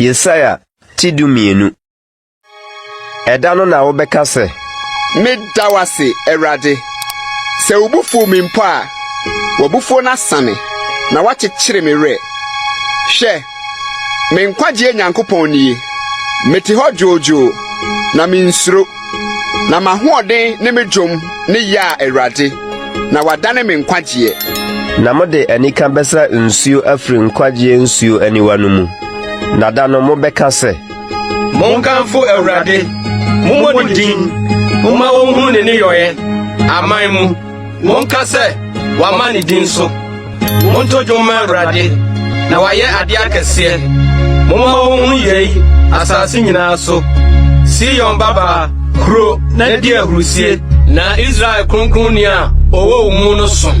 Yesaia ti 12. Ɛda no na wobɛka sɛ. Meda wo ase, Awurade. Sɛ wo bo fuw me mpo a, w'abufuo no asane, na woakyekyere me werɛ. Hwɛ, me nkwagyeɛ Nyankopɔn nie. Mete hɔ dwoodwoo, na minsuro. Na m'ahoɔden ne me dwom ne Yah Awurade, na wadane me nkwagyeɛ. Na mode anika bɛsa nsuo afiri nkwagyeɛ nsuo aniwa no mu, na da no mobɛka sɛ. Monkamfo Awurade, mommɔ ne din, momma wonhunu ne nneyɔeɛ, aman mu. Monka sɛ, Wɔama ne din so. Monto dwom mma Awurade, na wayɛ ade akɛseɛ. Momma wɔnhunu yei asase nyinaa so. Sion babaa, huro na di ahurusie, na Israel Kronkronni a ɔwɔ wo mu no so.